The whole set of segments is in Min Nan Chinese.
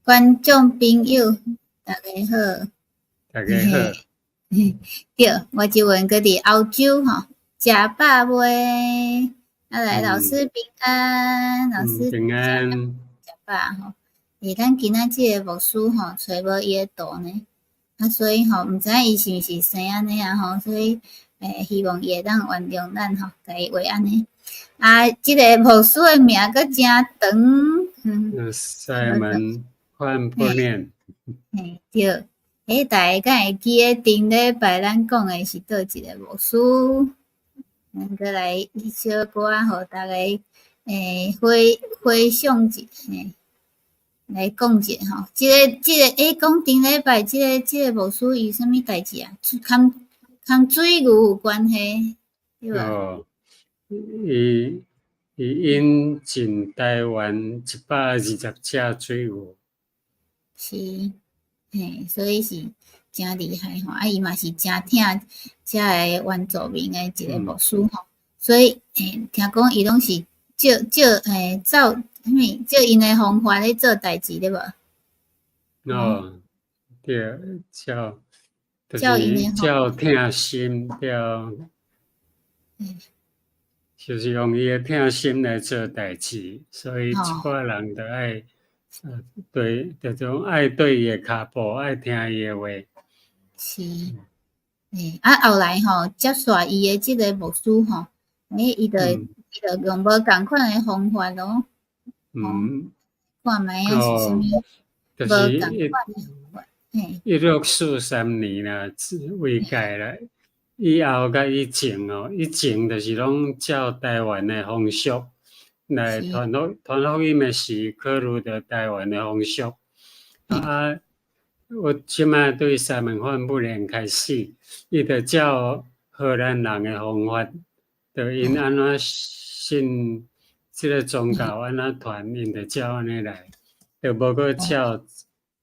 觀眾朋友，大家好。大家好。對，我這陣閣佇歐洲吼，食飽未？啊來，老師平安，老師平安。食飽吼？欸，咱今仔這个牧師吼，揣無伊的圖呢，啊，所以吼，毋知影伊是毋是生按呢啊吼，所以希望伊會當原諒咱吼，共伊畫按呢。啊，這个牧師的名閣誠長。西門范不念。嘿，對。欸，大家敢會記得頂禮拜咱講的是佗一个牧師？咱閣來小可仔，予大家回回想一下，來講一下吼。這個，欸，講頂禮拜這個牧師伊啥物代誌啊？佮水牛有關係，對無？哦，伊引進台灣120隻水牛。是，嘿，所以是誠厲害吼，啊，伊嘛是誠疼遮个原住民的一個牧師吼，所以聽講伊攏是照照照啥物照𪜶的方法咧做代誌對無？哦，對，照就是照疼心對，就是用伊的疼心來做代誌，所以一寡人就愛。對，就種愛對伊的跤步，愛聽伊的話。是，啊，後來吼接續伊的這个牧師吼，伊就用無仝款的方法咯。看覓仔是啥物？就是無仝款的方法。嘿。1643年啦，為界啦，以後佮以前哦，以前就是攏照台灣的風俗來傳福音的時，考慮著台灣的風俗。啊，我這擺對西門范不蓮開始，伊就照荷蘭人的方法，就𪜶按怎信這个宗教，按怎傳，𪜶就照按呢來，就無閣照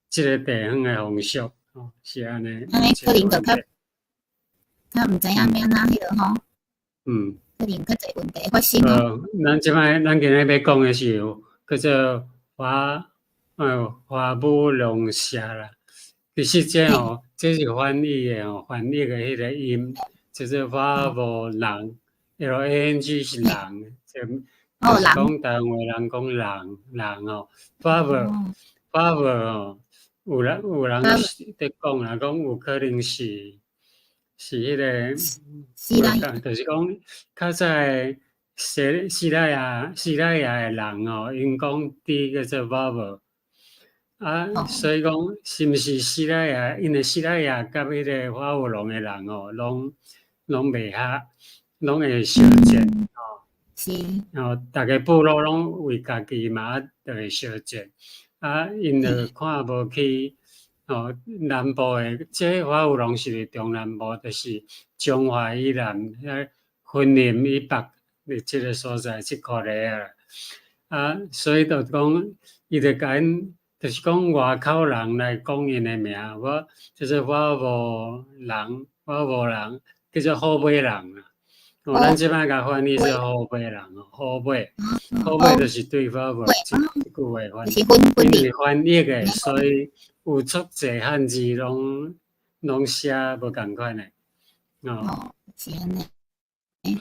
這个地方的風俗，哦，是按呢。按呢可能就較毋知影欲按怎彼落吼。可能較濟問題發生哦。咱這擺咱今日欲講的是叫做華武龍社啦。其實這吼，這是翻譯的吼，翻譯的彼个音，叫做華武人，LANG 是人，就是講台灣話人講人人吼，華武華武吼，有人佇講啦，講有可能是彼个，就是講較早西拉雅的人吼，𪜶講佇叫做華武。啊，所以講是毋是西拉雅？因為西拉雅佮彼个華武龍的人吼，攏袂合，攏會相戰吼。哦，逐个部落攏為家己嘛，就會相戰。啊，𪜶就看無起吼南部的，這華武龍是佇中南部，就是彰化以南，遐雲林以北佇這个所在這塊咧啊。啊，所以就講，伊就共𪜶。就是講外口人來講𪜶的名，我就是華武人，華武人叫做虎尾人啦。哦，咱這擺共翻譯做虎尾人哦，虎尾，虎尾就是對華武這句話翻，因為翻譯的，所以有足濟漢字攏寫無仝款的。哦，是按呢，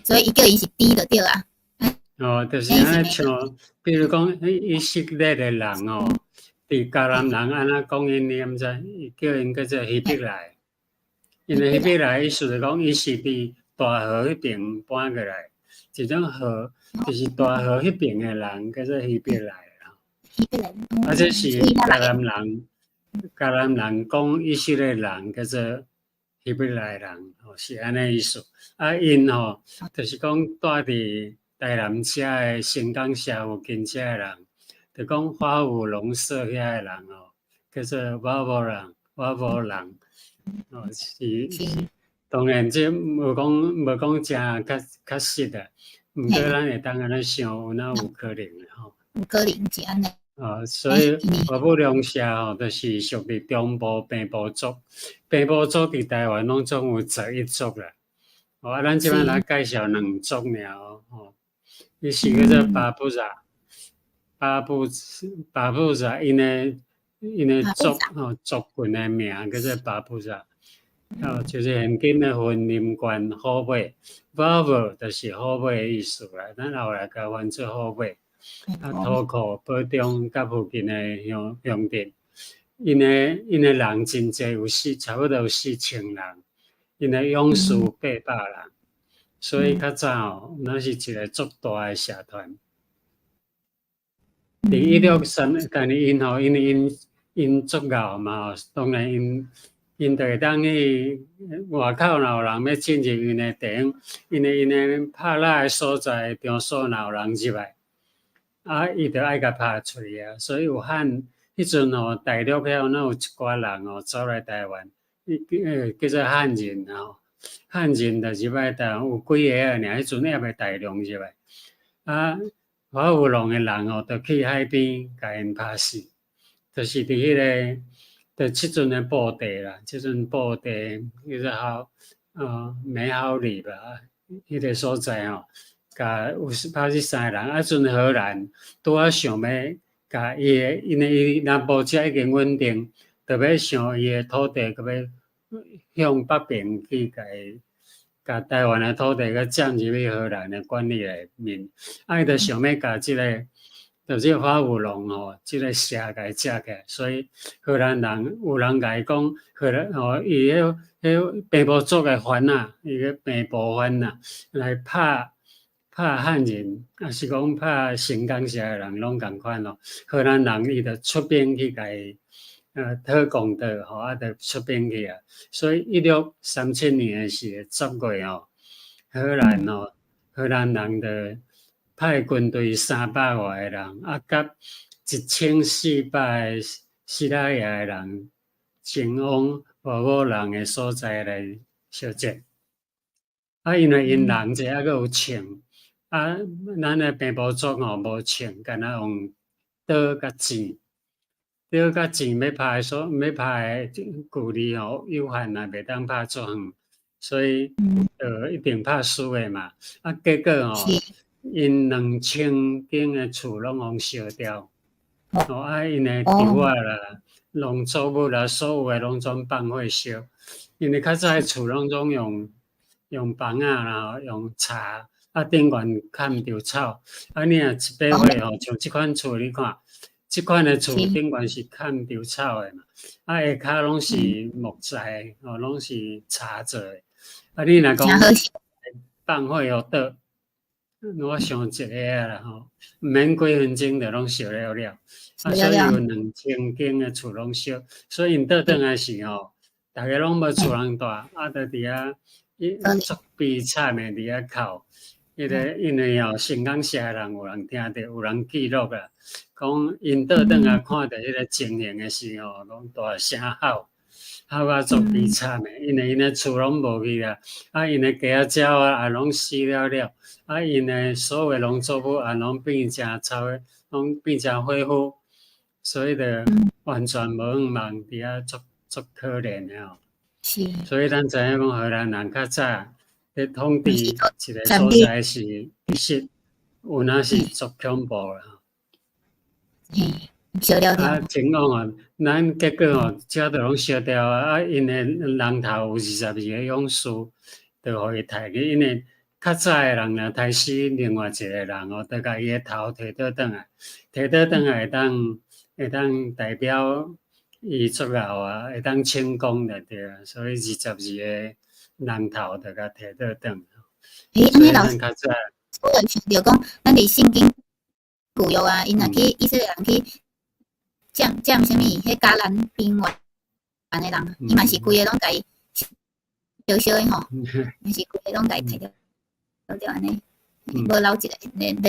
所以伊叫伊是豬就對啊。哦，就是按呢像，比如講以色列的人哦。佇迦南人按怎講𪜶，你敢知？伊叫𪜶叫做希伯來，因為希伯來意思就講，伊是佇大河彼爿搬過來，一種河就是大河彼爿的人叫做希伯來啦。啊，這是迦南人，迦南人講以色列人叫做希伯來人，吼，是按呢意思。啊，𪜶吼，就是講住佇台南遮的新港社附近遮的人。就講華武龍社遐的人哦，叫做華武人，華武人哦，是當然這無講誠確實的，毋過咱會當按呢想，有哪有可能的吼？有可能是按呢。哦，所以華武龍社吼，就是屬佇中部平埔族，平埔族佇台灣攏總有11族啦。哦，啊，咱這擺來介紹兩族爾吼，伊是叫做巴布薩。巴布巴布薩，𪜶的 𪜶的族吼族群的名叫做巴布薩，哦，就是現今的雲林縣虎尾，巴布就是虎尾的意思啦。咱後來共翻做虎尾，啊，土庫寶中佮附近的鄉鄉鎮，𪜶的人真濟，差不多有4000人，𪜶的勇士800人，所以較早吼，那是一個足大的社團。佇163，但是𪜶吼，因為𪜶足𠢕嘛，當然𪜶就會當去外口，若有人欲進入𪜶的地方，因為𪜶的拍獵的所在場所若有人入來，啊，伊就愛共拍出去啊。所以有漢彼陣吼，大陸遐若有一寡人吼走來台灣，叫做漢人吼，漢人就入來台灣有幾个啊，爾，彼陣猶未大量入來，啊。華武龍的人吼，就去海邊共𪜶拍死，就是佇彼个，就這陣的布袋啦，這陣布袋叫做好，美好里吧，彼个所在吼，共有拍死三个人。啊，陣荷蘭拄仔想欲共伊的，因為伊南部遮已經穩定，就欲想伊的土地，閣欲向北邊去共伊。共台灣的土地閣佔入去荷蘭的管理內面，啊，伊就想欲共這个，就這个華武龍吼，這个社共伊食起來，所以荷蘭人有人共伊講，荷蘭吼，伊彼彼平埔族的番仔，伊个平埔番仔來拍拍漢人，抑是講拍成功社的人攏仝款咯。荷蘭人伊就出兵去共伊。討公道吼，啊，就出兵去啊。所以1637年的時10月吼，荷蘭吼，荷蘭人就派軍隊300外個人，啊，佮1400個西拉雅的人前往華武人的所在來相戰。啊，因為𪜶人濟，啊，閣有槍，啊，咱的平埔族吼無槍，干焦用刀佮箭。刀佮箭欲拍所欲拍的距離吼有限啊，袂當拍足遠，所以就一定拍輸的嘛。啊，結果吼，𪜶2000間的厝攏予燒掉，哦，啊，𪜶的稻仔啦、農作物啦，所有的攏總放火燒。因為較早的厝攏總用枋仔啦，用柴，啊，頂懸崁稻草。啊，你若一把火吼，像這款厝你看。這款的厝頂懸是崁稻草的嘛，啊，下跤攏是木材，哦，攏是柴做的。啊，你若講放火予倒，我想一个啊啦吼，毋免幾分鐘就攏燒了了。啊，所以有2000間的厝攏燒，所以𪜶倒轉來時吼，逐家攏無厝通住，啊，就佇遐伊足悲慘的佇遐哭。彼个因為吼，成功社的人有人聽著，有人記錄啦，講𪜶倒轉來看著彼个情形的時候，攏大聲哭，哭甲足悲慘的，因為𪜶的厝攏無去啊，啊，𪜶的雞仔鳥仔也攏死了了，啊，𪜶的所有農作物也攏變成草，攏變成火灰，所以就完全無向望，佇遐足足可憐的吼。所以咱知影講荷蘭人較早咧統治一个所在時，其實有影是足恐怖啦。燒了。啊，情況啊，咱結果吼，遮都攏燒掉啊！啊，𪜶的人頭有22個勇士，就予伊刣去。因為較早的人若刣死另外一個人哦，就共伊的頭提倒轉來，提倒轉來會當代表伊足𠢕啊，會當成功就對啊。所以22個人頭就共提倒轉。欸，按呢老師，我有想著講，咱佇聖經舊約啊，𪜶若去以色列人去佔啥物？彼迦南平原的人，伊嘛是規个攏共伊燒燒的吼，嘛是規个攏共伊刣著，就按呢，無留一个，連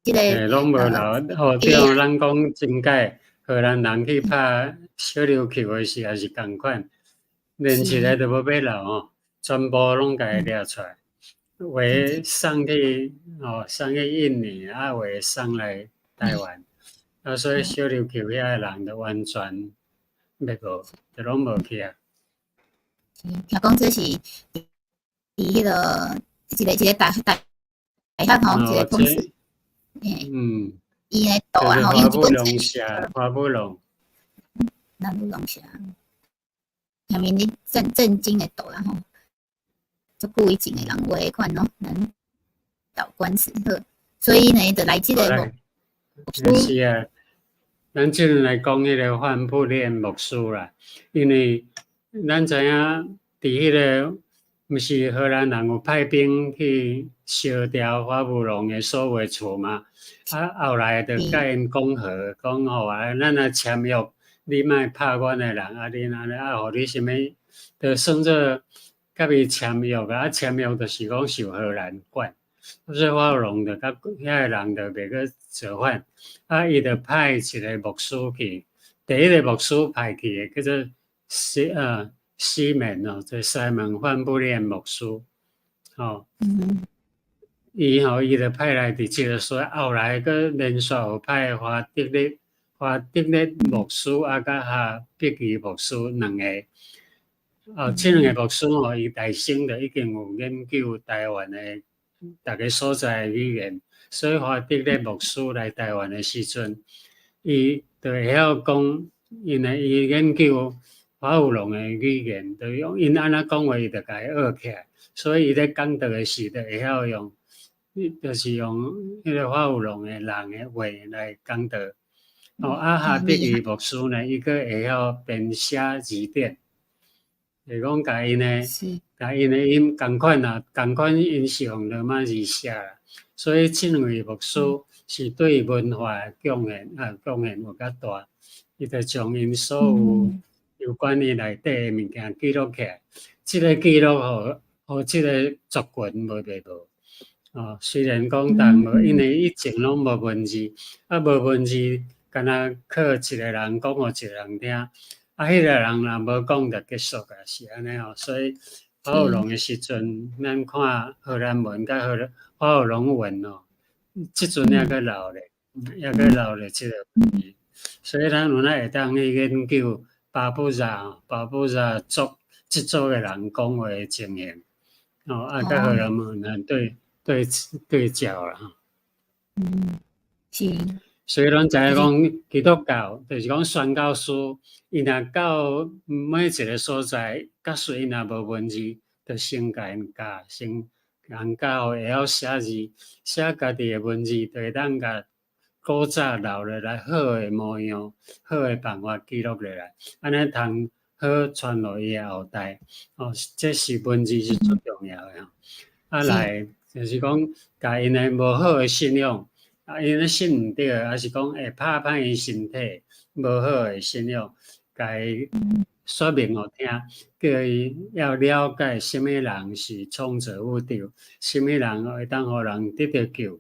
這个。欸，攏無留，吼對，咱講真解，荷蘭人去拍小琉球的時也是仝款，連一个都無欲留吼，全部攏共伊掠出來，有的送去吼，送去印尼，啊，有的送來台灣。啊，所以小琉球遐的人就完全滅無，就攏無去啊。聽講這是佇彼个一個大學吼，一個公司，伊的圖啊吼，華武龍社，華武龍。南烏龍社，下面咧正正經的道啦吼，足久以前的人話款喏，南島官司好，所以呢，就來這個牧師。是啊，咱這陣來講彼個范普蓮牧師啦，因為咱知影佇彼個毋是荷蘭人有派兵去燒掉法烏龍的所有厝嘛？啊，後來就佮𪜶講和，講吼啊，咱來簽約，你莫拍阮的人，啊，你按呢啊，予你啥物，就算做佮伊簽約啊，簽約就是講受荷蘭管，所以法烏龍就佮遐个人就袂閣造反，啊，伊就派一個牧師去，第一個牧師派去的叫做西門哦，這西門范布蓮牧師，吼，伊吼伊就派來佇這個所以後來閣連續有派華德烈牧師啊，佮哈碧儀牧師兩個，哦，這兩個牧師吼，伊大生就已經有研究台灣的逐个所在的語言，所以華德烈牧師來台灣的時陣，伊就會曉講，因為伊研究法烏龍的語言，就用𪜶按怎講話，伊就共伊學起來，所以伊咧講道的時，就會曉用，就是用彼個法烏龍的人的話來講道。哦，啊哈碧儀牧師呢，伊閣會曉編寫字典，就是講共𪜶的，共𪜶的音仝款啊，仝款𪜶是用羅馬字寫啦。所以這兩位牧師是對文化的貢獻啊，貢獻有較大。伊就將𪜶所有有關於內底的物件記錄起來，這個記錄予予這個族群無袂無。哦，雖然講但無，因為以前攏無文字，啊無文字，敢若靠一個人講予一個人聽，啊，彼個人若無講就結束啊，是按呢吼。所以法烏龍的時陣，咱看荷蘭文佮法烏龍文哦，這陣猶閣留咧，猶閣留咧這個文字，所以咱有哪會當去研究巴布薩巴布薩族這族的人講話的情形，哦，啊，佮荷蘭文來對照啦。嗯，是。所以咱知影講基督教，就是講宣教師，伊若到每一個所在，假使伊若無文字，就先共𪜶教，先共教會曉寫字，寫家己的文字，就會當共古早留落來好的模樣、好的辦法記錄落來，按呢通好傳予伊的後代。哦，這是文字是最重要的。啊來，就是講，共𪜶的無好的信仰，啊，𪜶咧信毋著，抑是講會拍歹𪜶身體，無好的信仰，共伊說明予聽，叫伊要了解啥物人是創造宇宙，啥物人會當予人得著救。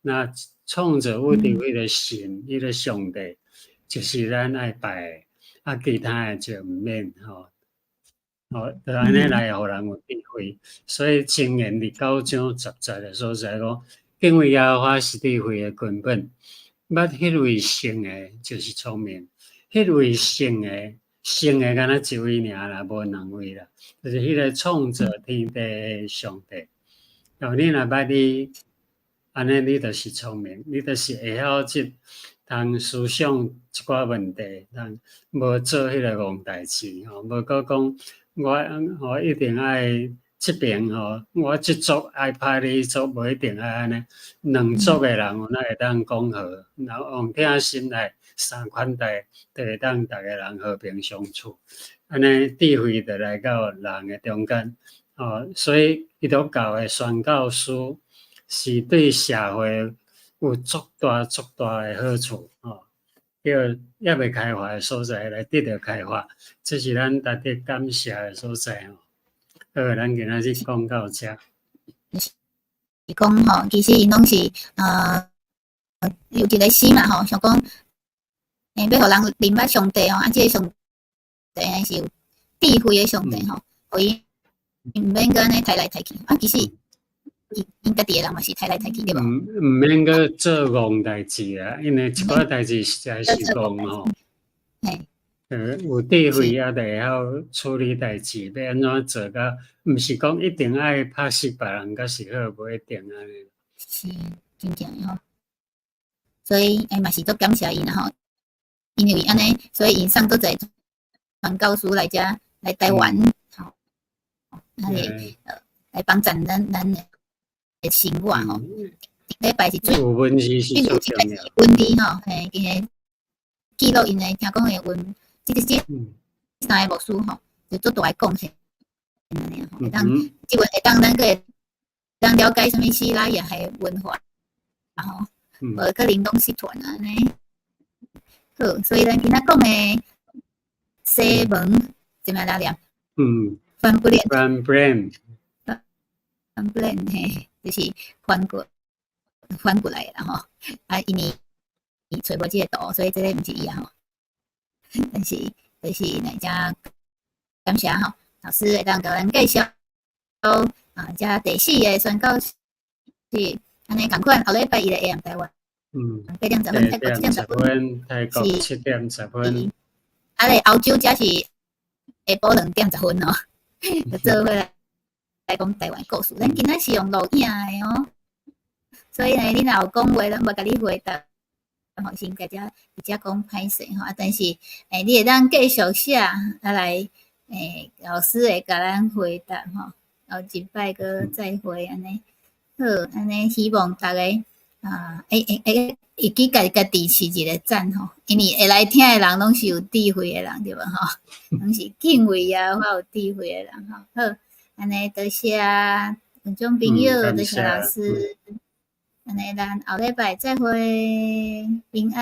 那創造宇宙彼個神，彼個上帝，就是咱愛拜的，啊，其他的就毋免吼。哦，就按呢來予人有智慧。所以箴言佇9章10節的所在講，敬畏耶和華是智慧的根本。捌彼位聖的，就是聰明；彼位聖的，聖的敢若一位爾啦，無兩位啦。就是彼個創造天地的上帝。哦，你若捌伊，按呢你就是聰明，你就是會曉這通思想一寡問題，通無做彼個戇代誌吼，無閣講我一定愛這邊吼，我這族愛拍你族，無一定愛按呢。兩族的人有哪會當講和，然後用疼心來相款待，就會當逐个人和平相處。按呢智慧就來到人的中間，哦，所以基督教的宣教師是對社會有足大足大的好處，哦，叫猶未開發的所在來得著開發，這是咱值得感謝的所在哦。好，咱今仔日講到這。是講吼，其實𪜶攏是有一個心啦吼，想講，欲予人認捌上帝吼，啊，這個上帝是有智慧的上帝吼，予伊毋免閣按呢刣來刣去，啊，其實𪜶家己的人嘛是刣來刣去對無？毋免閣做戇代誌啊，因為一寡代誌實在是戇吼。嘿。有智慧啊，就會曉處理代誌，欲按怎做較，毋是講一定愛拍死別人才是好，無一定按呢。是，真正的吼。所以，嘛是足感謝𪜶啦吼，因為按呢，所以𪜶送倒一個傳教士來遮來台灣吼，啊來來幫贊咱的生活吼。頂禮拜是最有文字是最重要。文字吼，嘿，伊個記錄𪜶的聽講的文，這三个牧師吼，就足大的貢獻，按呢吼，會當這會當咱閣會當了解啥物西拉雅的文化，吼，無可能攏失傳啊按呢。好，所以咱今仔講的西門怎麼來念？翻不練。翻 brand。翻不練嘿，就是翻過來啦吼。啊，因為伊揣無這个圖，所以這个毋是伊啊吼。但是就是來遮感謝吼，老師會當共咱介紹啊，遮第四个宣教士，按呢仝款，後禮拜一個下暗台灣。8點10分，泰國7點10分，泰國7點10分。啊咧，歐洲遮是下晡2點10分哦，就做伙來講台灣故事。咱今仔是用錄影的哦，所以呢，你若有講話，咱無共你回答，吼，先共遮佇遮講歹勢吼。啊，但是你會當繼續寫啊來，老師會共咱回答吼。後一擺閣再會按呢，好，按呢希望逐家啊，會記共家己飼一个讚吼，因為會來聽的人攏是有智慧的人對無吼？攏是敬畏耶和華有智慧的人吼。好，按呢多謝觀眾朋友，多謝老師，按呢咱後禮拜再會，平安。